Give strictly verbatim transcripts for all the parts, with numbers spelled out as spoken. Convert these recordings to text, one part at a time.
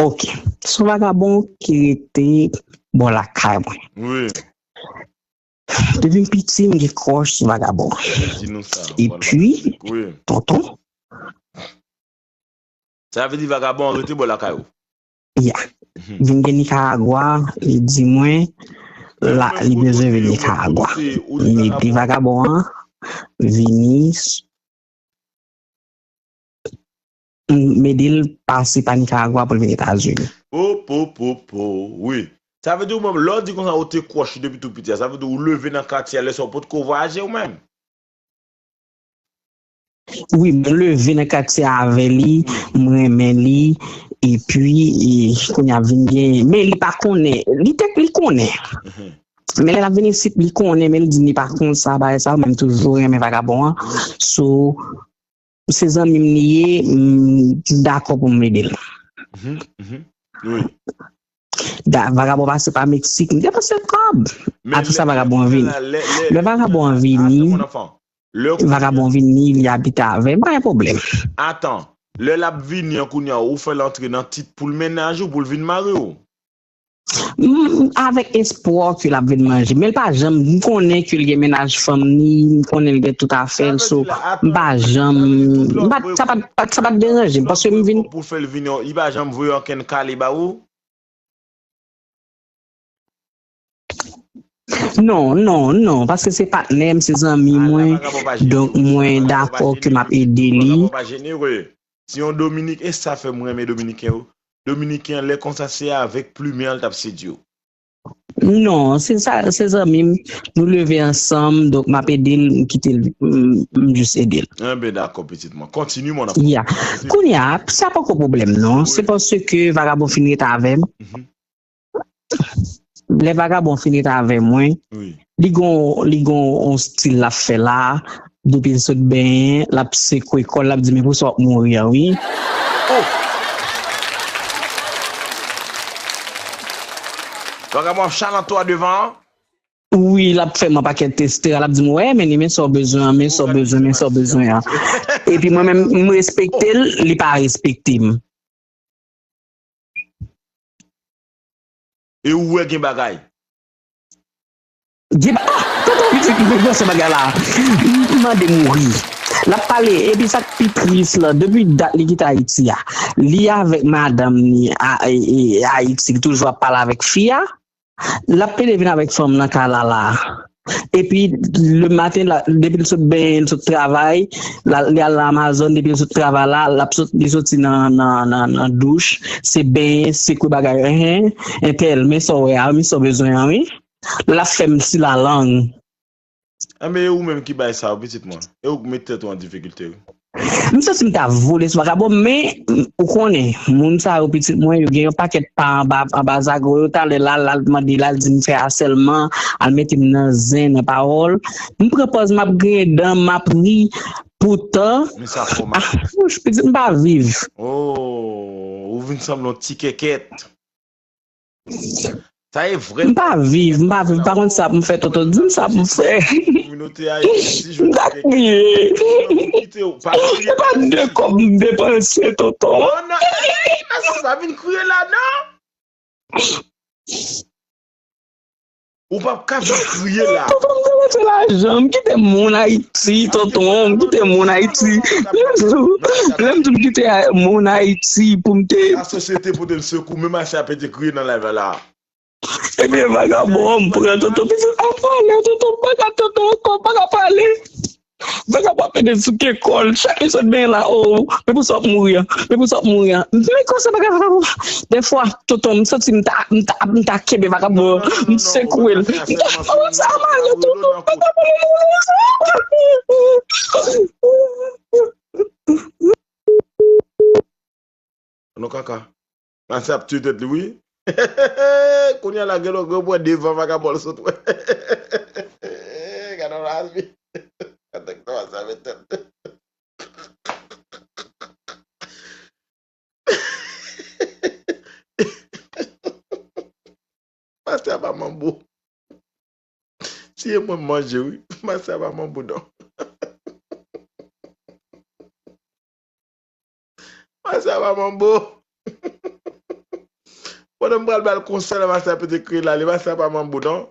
Ok. Se yon vagabon ki rete bò lakay mwen. Wi. Depi m piti, m gen crush sou vagabon. Di nou sa. Epi, wi, tonton. Sa vle di vagabon an rete bò lakay ou? Ya. Mhm. Vin gen Nicaragua, li di mwen, la, li bezwen vin Nicaragua. M ede vagabon an vini, m ede l pase pa Nicaragua pou l vin Etazini. Po, po, po, po, wi. Sa vle di ou menm, lè w di konsa ou te crush depi tou piti a, sa vle di ou leve nan katye a, lè sa ou potko vwayaje ou menm? Wi, mwen leve nan katye a avè li, mwen renmen li, epi, e, kounye a vin gen, men li pa konnen, li te, li konnen. Mhm. Men lè l ap vin isit, li konnen, men li di li pa konn sa, bagay sa, mwen toujou renmen vagabon an. So, se zanmi m li ye, m dakò pou m ede l. Mhm, mhm. Wi. Da, vagabon pase pa Meksik, m te pase kòb. Apre sa, vagabon an vini. Lè vagabon an vini, vagabon an vini, li abite avè m, pa gen pwoblèm. Atan, lè l ap vini an kounye a, ou fè l antre nan tit pou l mennaj ou, pou l vin mari w? M, avèk espwa ke l ap vin manje. Men l pa janm, m konnen ke l gen mennaj fanm ni, m konnen l gen tout afè l, so, m pa janm, m pa, sa pa, pa, sa pa t deranje m, paske m vin. Pou fè l vini, li pa janm voye okenn kale ba ou? Non, non, non, paske se patnè m, se zanmi mwen, donk mwen dakò ke m ap ede li. Si yon Dominik, e sa fè m renmen Dominiken yo. Dominiken, lè konsa, se avèk plimen an l t ap sedui w. Non, se sa, se zanmi m, nou leve ansanm, donk m ap ede l, m kite l, m, m jis ede l. Enben, dakò, pitit mwen. Kontinye, mon amour. Ya. Kounye a, sa poko pwoblèm, non. Se paske vagabon fin rete avè m. Mhm. Lè vagabon fin rete avè mwen, wi, li gon, li gon on stil l ap fè la, depi l sot benyen, l ap sekwe kò l, l ap di, "Men pou sa w ap mouri an, wi." Oh! Vagabon ap chalanto a devan an? Wi, l ap fè m yon pakèt testè, l ap di m, "Wè, men, men sa w bezwen an, men sa w bezwen, men sa w bezwen an." Epi mwen menm, m respekte l, li pa respekte m. E ou wè gen bagay. Gen ba-, ah, tonton pitit, m panse bagay la. M mande mouri. L ap pale, epi sa k pi tris la, depi dat li kite Ayiti a, li avèk madanm ni a, e, e, Ayiti, li toujou ap pale avèk fi a. L ap pede vin avèk fanm nan kay la la. Epi, le maten, la, depi l sot benyen, l sot travay, la, li al nan Amazon, depi l sot travay la, l ap sot, li soti nan, nan, nan, nan douch, se benyen, sekwe bagay, enhen, entèl, men sa w wè a, men sa w bezwen an, wi. L ap fè m silalang. Enben, e ou menm ki bay sa, pitit mwen? E ou k met tèt ou an difikilte, wi. M santi m ta vole sou vagabon, men, m, ou konnen, moun sa yo, pitit mwen, yo gen yon pakèt pa anba, anba zago yo, talè la, l al mande, l al di m fè asèlman, al mete m nan zen, nan pawòl. M pran pòz, m ap griyen dan, m ap ri, poutan, men sa fò mal. Ah, wouch, pitit, m pa viv. Oh, ou vin sanble yon ti kèkèt. Sa e vrè. M pa viv, m pa viv, m pa konn sa pou m fè, tonton, di m sa pou m fè. Kominote a, e ti jwèt m ta kriye. Kite w, pa kriye. Se pa de kòb m depanse, tonton. Oh, non, e, e, e, pa sa, pa vin kriye la, non. Ou p ap ka vin kriye la. Tonton, m depanse lajan, m kite moun Ayiti, tonton, m kite moun Ayiti. Lè m di, lè m di m kite a-, moun Ayiti pou m te. Lasosyete pote l sekou, menm Ayisyen ap pete kriye nan live la. Ebyen, vagabon an, m pran tonton. Pitit, pa pale, tonton, m pa ka tonton ankò, m pa ka pale. Vagabon ap pede souke kò l, chak li sot benyen la, oh, men pou sa w ap mouri an, men pou sa w ap mouri an. Men konsa bagay vagabon, dèfwa, tonton, m santi m ta, m ta, m ta kenbe vagabon an, m sekwe l. M ta, oh, sa male, tonton, vagabon. Non, kaka. Masya ap tiye tèt li, wi. Kounye a la, gen lòt gwo bwè devan vagabon sot wè. Gade yon lavi. Gade kòman sa met tèt. Masya pa manbo. Tiye mwen manje, wi. Masya pa manbo, non. Masya pa manbo. Pandan m pral ba l konsèy la, Masya pete kriye l ale, Masya pa manbo non.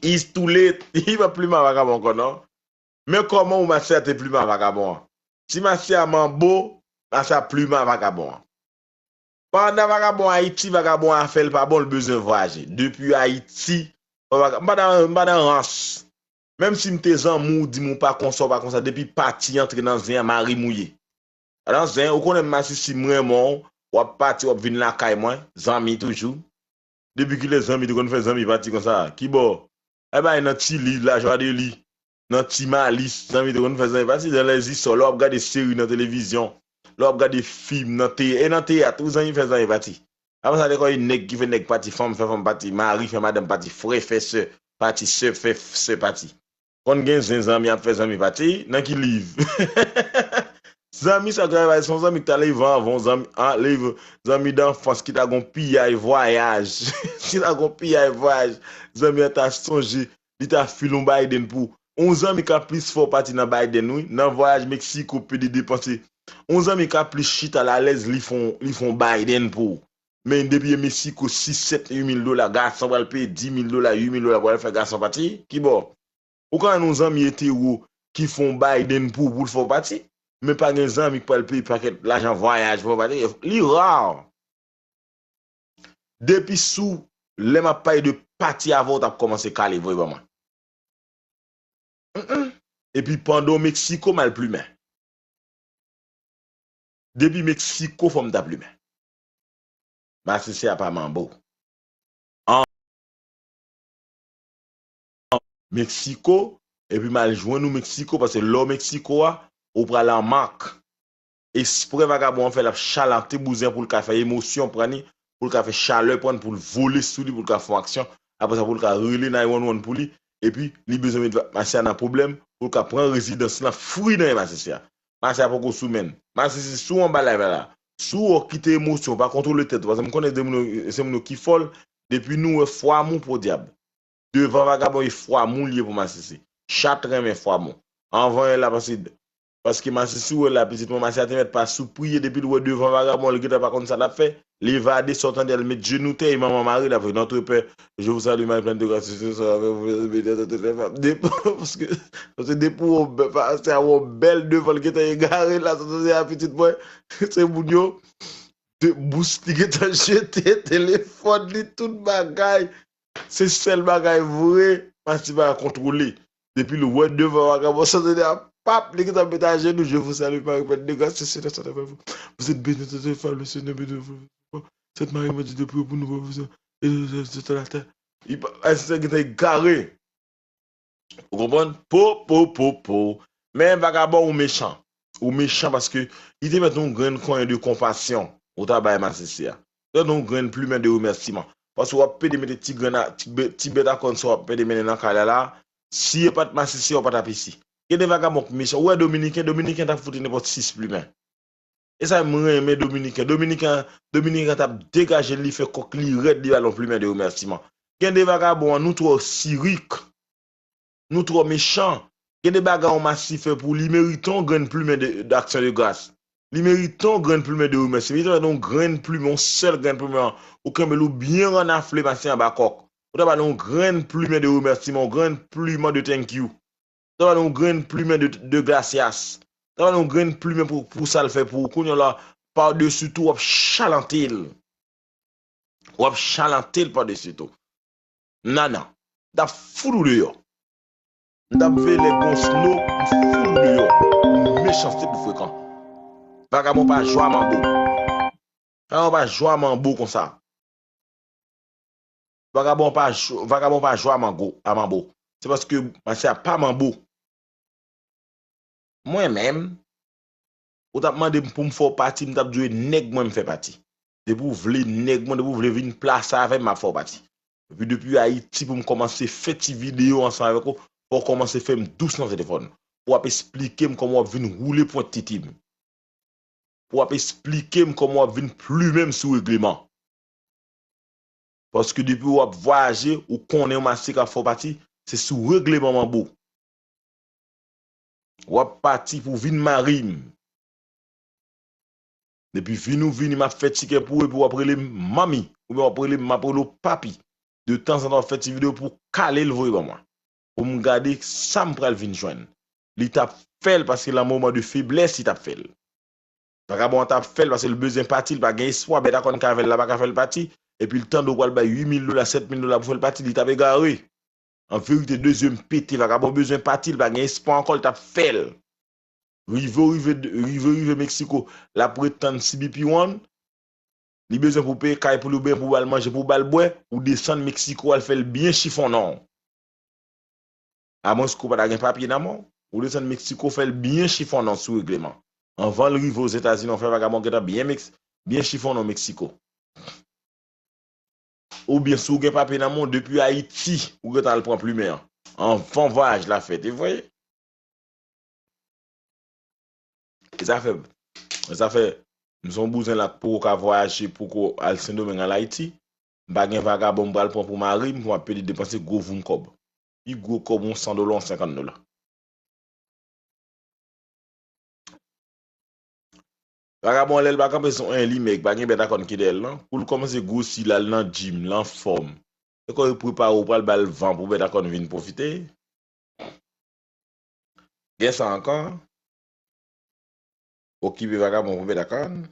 Is too late. Li pa plimen a vagabon ankò non. Men kòman ou Masya te plimen a vagabon an? Si Masya manbo, Masya plimen a vagabon an. Pandan vagabon Ayiti, vagabon an afè l pa bon, l bezwen vwayaje. Depi Ayiti, m pa nan, m pa nan rans. Menm si m te zanmi w, di m ou pa konsa, ou pa konsa, depi pati antre nan zen an, mari mouye. Nan zen, ou konnen m masisi, m renmen w, w ap pati, w ap vin lakay mwen, zanmi toujou. Depi kilè zanmi te konn fè zanmi pati konsa? Kibò? Ebay nan Ti Li, Lajwa de Li, nan Ti Malis, zanmi te konn fè zanmi pati, nan Lèzisò, lè w ap gade seri nan televizyon, lè w ap gade fim, nan teyat, e nan teyat, ou zanmi fè zanmi pati. Apre sa, te konn gen nèg ki fè nèg pati, fanm fè fanm pati, mari fè madanm pati, frè fè sè pati, sè fè sè pati. Konn gen zen zanmi ap fè zanmi pati, nan ki liv? Zanmi sa travay, se yon zanmi ki ta leve anvan w, zanmi, a, leve, zanmi danfans ki ta gon piyay vwayaj, ki ta gon piyay vwayaj, zanmi an ta sonje, li ta file yon Biden pou ou. Yon zanmi ka plis fè w pati nan Biden, wi, nan vwayaj Meksiko, pede depanse. Yon zanmi ka plis chita l alèz, li fè yon, li fè yon Biden pou ou. Men depi e Meksiko, sis, sèt, uit mil dola, gason pral peye dis mil dola, uit mil dola pou al fè gason pati, kibò? Ou ka jwenn yon zanmi etero ki fè yon Biden pou ou, pou l fè w pati, men pa gen zanmi k pral peye pakèt lajan vwayaj pou w pati. Li ra. Depi sou lè m ap pale de pati avè w, t ap kòmanse kale vre ban mwen. Mm, mm. Epi pandan w Meksiko, m al plimen. Depi Meksiko, fò m ta plimen. Masisi a pa manbo. An Meksiko, epi m al jwenn ou Meksiko, paske lè w Meksiko a, ou pral an mak. Eksprè vagabon an fè l ap chalante bouzen an pou l ka fè emosyon pran li, pou l ka fè chalè pran l, pou l vole sou li, pou l ka fè yon aksyon. Apre sa, pou l ka rele nine one one pou li, epi li bezwen met va-, Masisi a nan pwoblèm, pou l ka pran rezidans lan fri nan men Masisi a. Masisi a poko sou men l. Masisi, si w anba live la, si w kite emosyon w, pa kontwole tèt ou, paske m konnen se moun yo, se moun yo ki fò l, depi nou wè fwa mou, podyab. Devan vagabon e fwa mou l ye pou masisi. Chat renmen fwa mou. Anvan yè la, paske, paske masisi wè la, pitit mwen, masisi a te mèt pa sou priye, depi l wè devan vagabon, li gentan pa konn sa l ap fè. Li evade, sa w tande, al met jenou tè, e manman mari l ap fè, Notre Père, je vous salue, Marie pleine de grâce, le Seigneur est avec vous, bénie êtes entre toutes les femmes. Depi, paske, paske depi w wè, se a wè w bèl devan, l gentan egare la, sa w tande a, pitit mwen, se moun yo, de bous li gentan jete, telefòn li, tout bagay. Se sèl bagay vre, Masisi pa ka kontwole. Depi l wè devan vagabon, sa tande a, pap, li gentan met ajenou, je vous salue, Marie pleine de grâce, le Seigneur est avec vous. Vous êtes bénie entre toutes les femmes, le Seigneur est béni. Sainte Marie, Mère de Dieu, priez pour nous pauvres pécheurs, et maintenant et à l'heure de notre mort. Li pa, Masisi gentan egare. Ou konprann? Po, po, po, po. Men vagabon ou mechan. Ou mechan paske li te mèt yon grenn konyen de konpasyon ou ta bay masisi a. Te mèt yon grenn plimen de remèsiman. Paske w ap pede mete ti grenn a, ti bè-, ti bèt a kòn sa w ap pede mennen nan kay la la. Si e pa t masisi a, ou pa t ap isi. Gen de vagabon k mechan. Ou wè dominiken, dominiken t ap fout nenpòt sis plimen. E sa m renmen dominiken. Dominiken, dominiken t ap degaje l, li fè kòk li rèd, li ba l yon plimen de remèsiman. Gen de vagabon an, nou twò sirik. Nou twò mechan. Gen de bagay yon masisi fè pou ou, li merite yon grenn plimen de, d'action de grâce. Li merite yon grenn plimen de remèsiman. Li merite yon grenn plimen, yon sèl grenn plimen. Ou kenbe l, ou byen rannafle masisi anba kòk. Ou ta ba l yon grenn plimen de remèsiman, yon grenn plimen de thank you. Ou ta ba l yon grenn plimen de, de gracias. Ou ta ba l yon grenn plimen pou, pou sa l fè pou ou. Kounye a la, padesi tou, w ap chalante l. W ap chalante l padesi tou. Nana, m t ap fout ou deyò. M t ap veye lè gon sno, m fout ou deyò. Ou mechan, se pou frekan. Vagabon pa jwe a manbo. Vagabon pa jwe a manbo konsa. Vagabon pa jwe, vagabon pa jwe a mango, a manbo. Se paske masisi a pa manbo. Mwen menm, ou t ap mande m pou m fè w pati, m t ap di w e nèg mwen m fè pati. Depi w vle nèg mwen, depi w vle vin plase avè m, m ap fè w pati. Epi depi Ayiti pou m kòmanse fè ti videyo ansanm avèk ou, fò w kòmanse fè m dous nan telefòn. Pou w ap esplike m kòman w ap vin woule pwent tete m. Pou w ap esplike m kòman w ap vin plimen m sou regleman. Paske depi w ap vwayaje, ou konnen yon masisi k ap fè w pati, se sou regleman manbo. W ap pati pou vin mari m. Depi vini ou vini, m ap fè tikè pou ou epi w ap rele m manmi. Oubyen w ap rele m, m ap rele w papi. De tanzantan w ap fè ti videyo pou w kale l voye ban mwen. Pou m gade sa m pral vin jwenn. Li t ap fè l paske lan moman de feblès li t ap fè l. Vagabon an t ap fè l paske l bezwen pati, li pa gen espwa, bèt a kòn k avè l la pa ka fè l pati, epi l tande w pral bay uit mil dola, sèt mil dola pou fè l pati, li t ap egare. An verite, de zye m pete, vagabon bezwen pati, li pa gen espwa ankò, li t ap fè l. Rive, rive, rive, rive Meksiko, l ap ret tann C B P one, li bezwen pou peye kay pou li oubyen pou ba l manje, pou ba l bwè, ou desann Meksiko, al fè l byen chifonnen w. Amwens ke w pa ta gen papye nan men w, ou desann Meksiko, fè l byen chifonnen w sou regleman. Anvan l rive Ozetazini, w fè vagabon gentan byen, meks, byen chifonnen w Meksiko. Oubyen si w gen papye nan men w, depi Ayiti, ou gentan al pran plimen an. Anvan vwayaj la fèt, e vre? E sa fè, e sa fè, m se yon bouzen la k poko ka vwayaje, poko al Sendomeng, al Ayiti. M pa gen vagabon m pral pran pou mari m, pou m ap pede depanse gwo voum kòb. Pi gwo kòb yon san dola, yon senkant dola. Vagabon lè l pa kanpe sou anyen, li mèg, pa gen bèt a kòn ki dèyè l non. Pou l kòmanse gwosi, l al nan gym, l anfòm. E kò yo prepare w pral ba l van pou bèt a kòn vin pwofite. Gen sa ankò? Okipe vagabon pou bèt a kòn.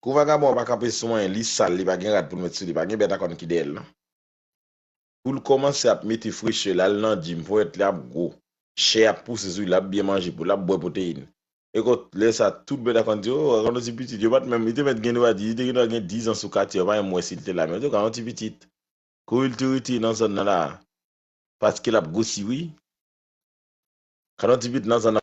Kou vagabon an pa kanpe sou anyen, li sal, li pa gen rad pou l met sou li, pa gen bèt a kòn ki dèyè l non. Pou l kòmanse ap mete frechè, l al nan gym, ponyèt li ap gwo, chè ap pouse sou li, l ap byen manje, pou l ap bwè pwoteyin. E kot lè sa, tout bèt a kòn di, o, gad yon ti pitit, yo pa t menm, li te mèt gen dwa di, li te gen dwa gen diz an sou katye, yo pa menm wè si l te la, men yo te gad yon ti pitit. Kote l te rete nan zòn nan la, paske l ap gwosi, wi. Gad yon ti pitit nan zòn nan.